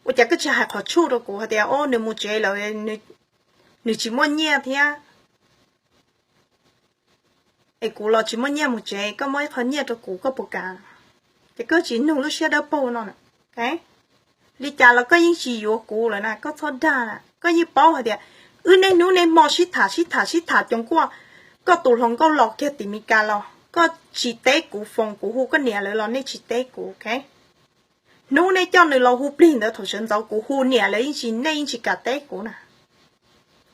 Ua cas koj tsis hais qhov tshuaj rau kuv hais tias, o, nws mus tsev lawm, nws tsis muaj nyiaj thiab, es kuv los tsis muaj nyiaj mus tsev, koj muab ib qho nyiaj rau kuv koj puas kam? Ces koj tsis nug lub siab dawb paug no. Li cas los koj yeej tsis yuav kuv lawm na, koj txhob dag na. Koj yeej paub hais tias wb niaj hnub niaj hmo sib tham sib tham sib tham coos kuaj, koj tus hluas nkauj los kiag tim Meskas los koj tsis teb kuv, foos kuv hu koj niam lawv los nej tsis teb kuv. Hnub nej coj nws los hu plig ntawd thaum sawv ntxov kuv hu niam lawv yeej tsis, nej yeej tsis kam teb kuv na.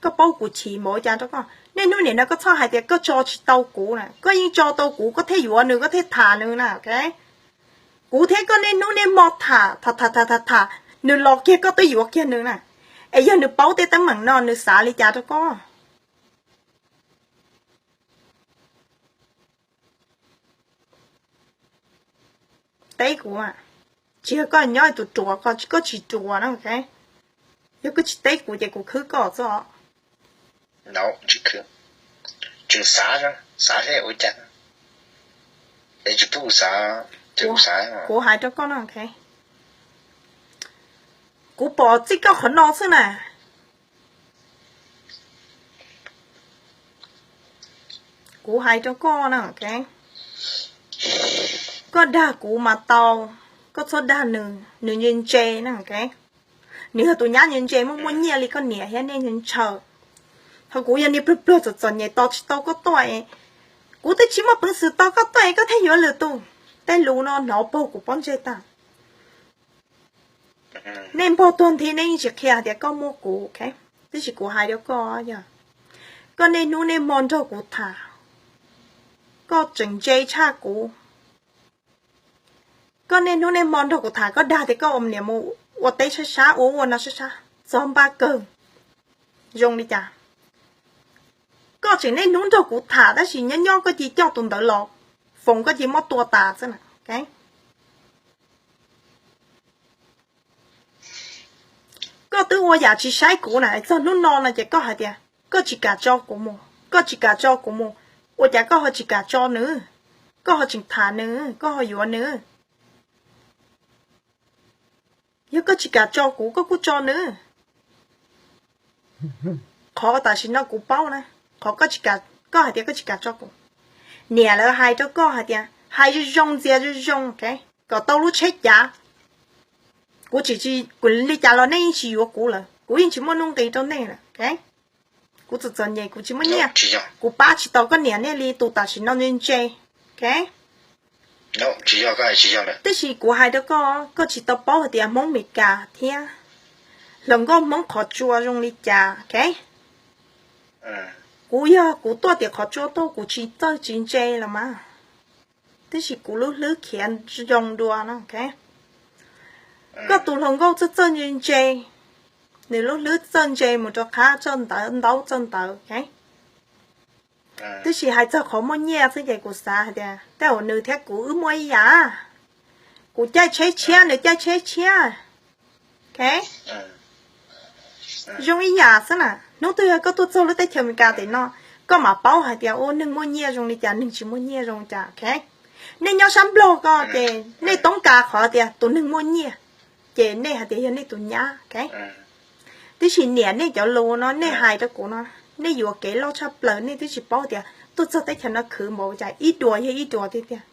Koj paub kuv chim npaum cas rau koj? Niaj hnub nim no koj txhob hais tias koj tso tsis tau kuv na, koj yeej tso tau kuv, koj thiaj yuav nws, koj thiaj tham nws na. Kuv thiab koj niaj hnub niaj hmo tham tham tham tham tham, nws los kiag koj twb yuav kiag nws na. Es yog nws paub tej teeb meem no nws xav li cas rau koj? Teb kuv, tsis yog koj nyob tus ruam ko, koj tsis ruam na. Yog koj tsis teb kuv ces kuv khwb koj xwb os. Tseem xav, xav seb ua cas, es tsis pub kuv xav, kuv hais rau koj no, kuv pom txij koj qhov no xwb na. Kuv hais rau koj na, koj dag kuv mas tau, koj txhob dag nws, nws ntse ntse na. Nws yog tus nyab ntse ntse muaj muaj nyiaj li koj niam thiab nej ntshaw. Ho kuv yog niag pluag pluag txom txom nyem tos tsis tau koj tuaj, kuv twb tsis muaj peev xwm tos koj tuaj es koj thiaj yuav lwm tus. Tej lus no hnov paug kuv pob ntseg tag. Nej npog tuag nthi nej yeej tsis qhia hais tias koj muaj kuv, tab sis kuv hais rau koj, yog koj niaj hnub niaj hmo nrog kuv tham, koj tseem ntse tshaj kuv. Koj niaj hnub niaj hmo nrog kuv tham, koj dag tias koj ua niam mus ua teb sab sab, ua ua no sab sab, txog npaj kawg. Zoo li cas? Koj tseem niaj hnub nrog kuv tham tab sis nyob nyob koj cia coj tus ntawd los, foom koj cia muab tua tas xwb na. Koj twb ua yam tsis saib kuv na, txog hnub no no ces koj hais tias koj tsis kam tso kuv mus, koj tsis kam tso kuv mus. Ua cas koj ho tsis kam tso nws? Koj ho tseem tham nws, koj ho yuav nws. Yog koj tsis kam tso kuv, koj kuj tso nws. Qhov tam sim no kuv paub na, qhov koj tsis kam, koj hais tias koj tsis kam tso kuv, niam lawv hais rau koj hais tias hais zoo zoo ntxias zoo zoo, kom tau lub tsheb cav. Kuv tsis, kuv li cas los nej yeej tsis yuav kuv lawm, kuv yeej tsis muaj nuj nqis rau nej lawm. Kuv txom txom nyem, kuv tsis muaj nyiaj, kuv pab tsis tau koj niam nej li tus tam sim no ntse ntse. Tab sis kuv hais rau koj, koj tsis tau paub hais tias Hmoob Meskas thiab hluas nkauj Hmoob qhov tsua zoo li cas. Kuv yog kuv tuaj tim qhov tsua tuaj kuv tsis txawj tsis ntse los mas, tab sis kuv lub hlwb khiav zoo dua no. Koj tus hluas nkauj txawj txawj ntse ntse, nws lub hlwb txawj ntse mus rau qhab txawj ntawv, ntaub txawj ntawv. Tab sis hais txog qhov muaj nyiaj xwb ces kuv xav hais tias tej zaum nws thiab kuv wb muaj ib yam. Kuv caij tsheb tshiab, nws caij tsheb tshiab. Zoo ib yam xwb na. Hnub twg yog koj tuaj txog lub teb chaws Amelikas tim no, koj mam paub hais tias ua neeg muaj nyiaj zoo li cas, neeg tsis muaj nyiaj zoo li cas. Nej nyob sab Nplog ko ces nej toob kas qhov tias tus neeg muaj nyiaj, ces nej hais tias yog nej tus nyab. Tab sis niam nej cov lus no nej hais rau kuv no, nej yuam kev loj tshaj plaws, nej twb tsis paub tias tuaj txog teb chaws no khwv npaum cas, ib duas yog ib duas tiag tiag.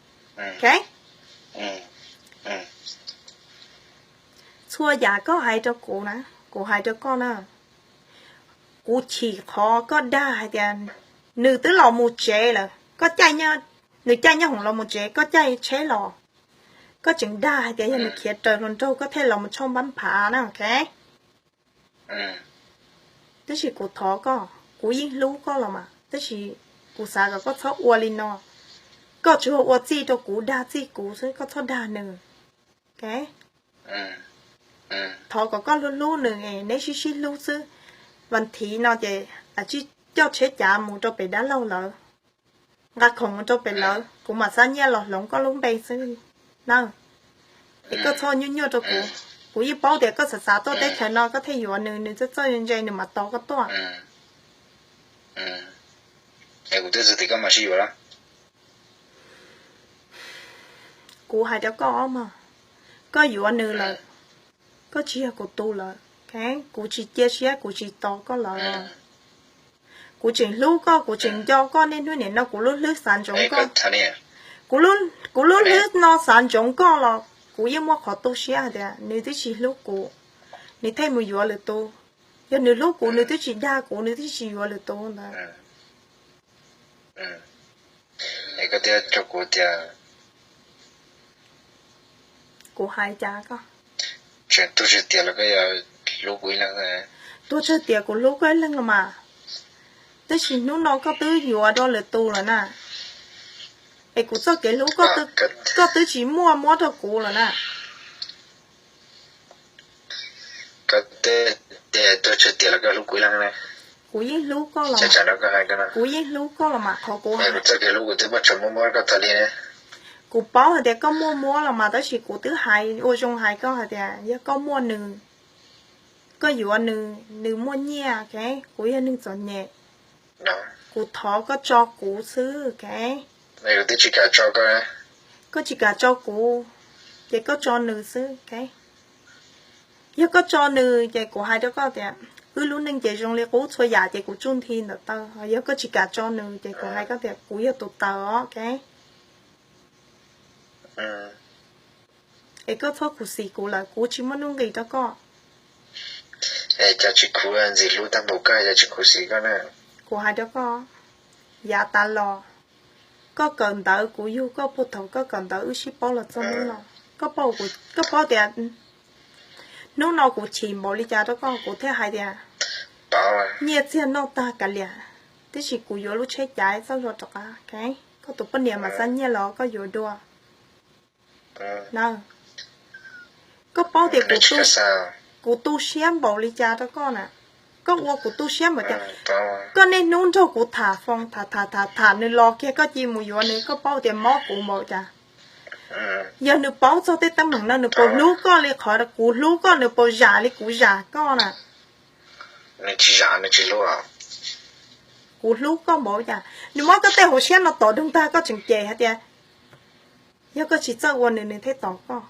Txhua yam koj hais rau kuv na, kuv hais rau koj na, kuv chim qhov koj dag hais tias nws twb los mus tsev lawm, koj caij, nws caij nyob hoom los mus tsev, koj caij tsheb los, koj tseem dag hais tias yog nws khiav raws hluas nraug koj thiaj los mus tshoj npab phav na. Tab sis kuv thov koj, kuv yeej hlub koj los mas, tab sis kuv xav kom koj txhob ua li no. Koj tsuas ua txij rau kuv, dag txij kuv xwb, koj txhob dag nws. Thov kom koj hlub hlub nws, neb sib sib hlub xwb. Vas thiv no ces a tsij coj tsheb cav mus rau pem dab laug lawv, nqa khoom mus rau pem lawv, kuv mam xa nyiaj los hloov koj lub npe xwb na. Es koj txhob nyuaj nyuaj rau kuv. Kuv yeej paub tias koj xav xav tuaj teb chaws no koj thiaj yuav nws, nws txawj txawj ntse nws mam tos koj tuaj. Kuv hais rau koj mog, koj yuav nws lawm, Koj tsis yog kuv tus lawm, kuv tsis cia siab, kuv tsis tos koj lawm. Kuv tseem hlub koj, kuv tseem nco koj, niaj hnub nim no kuv lub hlwb xav ntsoov koj. Kuv lub hlwb no xav ntsoov koj los kuv yeej muaj qhov tu siab hais tias nws twb tsis hlub kuv, nws thiaj mus yuav lwm tus. Yog nws hlub kuv nws twb tsis dag kuv, nws twb tsis yuav lwm tus ntawd. Koj thiaj rau kuv tias, kuv hais cas koj, tseem tuag tsawg tiam los koj yuav hlub kuv ib leeg? Tuag tsawg tiam kuv hlub koj ib leeg los mas, tab sis hnub no koj twb yuav dua lwm tus lawm na, es kuv txoj kev hlub koj twb tsis muaj muab rau kuv lawm na. Koj twb tias tuag tsawg tiam los koj hlub kuv ib leeg. Kuv yeej hlub koj los, kuv yeej hlub koj los mas qhov kuv, kuv paub hais tias koj muaj muab los mas, tab sis kuv twb hais ua zoo hais koj hais tias yog koj muaj nws, koj yuav nws, nws muaj nyiaj, kuv yog neeg txom nyem, kuv thov koj tso kuv xwb. Koj tsis kam tso kuv, ces koj tso nws xwb. Yog koj tso nws ces kuv hais rau koj tias wb lub neej ces zoo li qub, txhua yam ces kuv tsuj nthi ntawm taw. Yog koj tsis kam tso nws ces kuv hais koj tias kuv yog tus taws os. Es koj txhob khuv xim kuv lawm, kuv tsis muaj nuj nqis rau koj. Cas tsis khuv, ntxim hlub tag npaum koj cas tsis khuv xim koj na. Kuv hais rau koj, yav tas los koj kawm ntawv kuv yug koj puag thaum koj kawm ntawv wb sib paub los txog hnub no. Koj paub tias hnub no kuv chim npaum li cas rau koj, kuv thiaj hais tias nyiaj txiag noj tag kav liam, tab sis kuv yuav lub tsheb cav txoj hlua rov qab. Koj tus poj niam mas xa nyiaj los koj yuav dua na. Koj paub tias kuv tu siab npaum li cas rau koj na, koj ua kuv tu siab npaum cas. Koj niaj hnub nrog kuv tham foos, tham tham tham tham nws los kiag koj cia mus yuav nws, koj paub tias mob kuv npaum cas. Yog nws paub txog tej teeb meem no nws puas hlub koj li qhov kuv hlub koj, nws puas zam li kuv zam koj na? Kuv hlub koj npaum cas, nws muab koj tej hauv siab no tom doog tag koj tseem cem hais tias yog koj tsis txawj ua nws, nws thiaj tom koj.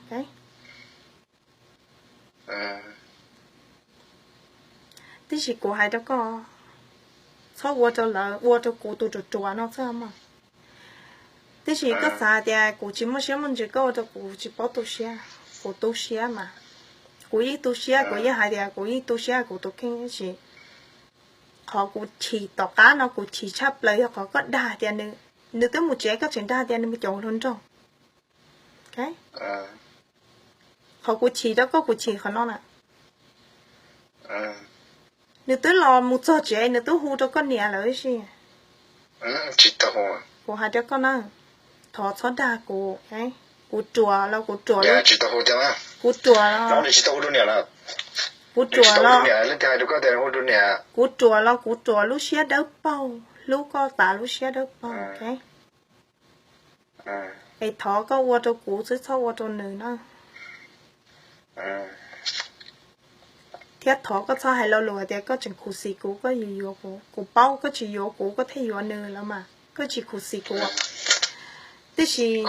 Tab sis kuv hais rau koj, txhob ua rau lawv, ua rau kuv tus ruam ruam no xwb mog. Tab sis koj xav tias kuv tsis muaj siab muaj ntsws, koj ua rau kuv tsis paub tu siab. Kuv tu siab mas, kuv yeej tu siab, kuv yeej hais tias kuv yeej tu siab kuv tus kheej, tab sis qhov kuv chim tom qab no kuv chim tshaj plaws yog qhov koj dag tias nws, nws twb mus tsev koj tseem dag tias nws mus caum hluas nraug. Qhov kuv chim rau koj kuv chim qhov no na. Nws twb los mus txog tsev nws twb hu rau koj niam lawm ib si. Kuv hais rau koj na, thov txhob dag kuv. Kuv ruam los kuv ruam, kuv ruam, kuv ruam los, kuv ruam los kuv ruam lub siab dawb paug, hlub koj tas lub siab dawb paug. Es thov koj ua rau kuv xwb txhob ua rau nws na. Thiab thov koj txhob hais lo lus hais tias koj tseem khuv xim kuv, koj yuav yuav kuv. Kuv paub koj tsis yuav kuv koj thiaj yuav nws los mas, koj tsis khuv xim kuv. Tiam sis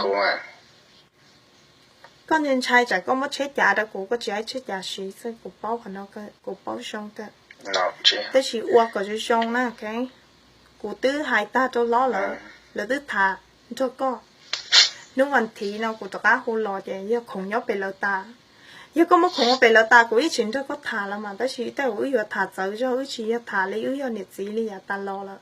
koj ntshai tsam koj muab tsheb cav rau kuv, koj tsis hais tsheb cav siv xwb, kuv paub qhov no, kuv paub zoo kawg. Tab sis ua kom zoo zoo na. Kuv twb hais tag rau hlob lawm, lawv twb tham nrog koj. Hnub vas thiv no kuv rov qab hu los ces yog khoom nyob pem lawv tas. Yog koj muab khoom ua pem lawv tas kuv yeej tsis nrog koj tham los mas, tab sis tej zaum wb yuav tham txawv zog, wb tsis yog tham li wb yog niam txiv li yav tas los lawm.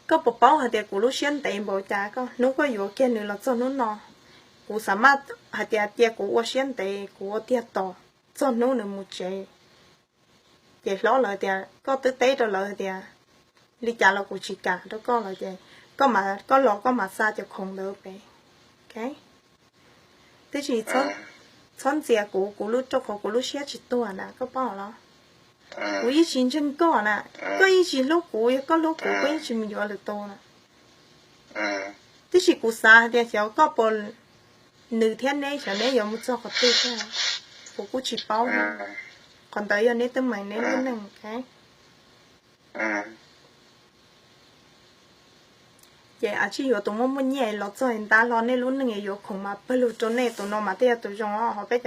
Koj puas paub hais tias kuv lub siab ntev npaum cas, koj hnub koj yuav kiag nws los txog hnub no, kuv xav maj hais tias cia kuv ua siab ntev kuv ua tiag tos txog hnub nws mus tsev. Ces hlob lawv tias koj twb teb rau lawv hais tias li cas los kuv tsis kam rau koj lawm ces koj los koj mam xa cov khoom ntawd pem. Tab sis txhob ntxias kuv, kuv lub, rau qhov kuv lub siab tsis tuag na, koj paub los? Kuv yeej tsis ntseeg koj na, koj yeej tsis hlub kuv, yog koj hlub kuv koj yeej tsis mus yuav lwm tus na. Tab sis kuv xav hais tias xyov koj puas, nws thiab neb xyov neb yuav mus txog qhov twg thiab, kuv kuj tsis paub. Qhov ntawd yog neb teeb meem neb lub neej. Ces a tsij yuav tus muaj muaj nyiaj los txog ntab hlo nej lub neej yuav khoom mas pawg lug rau nej, tus no mas tej yog tus zoo os. Ho peb cov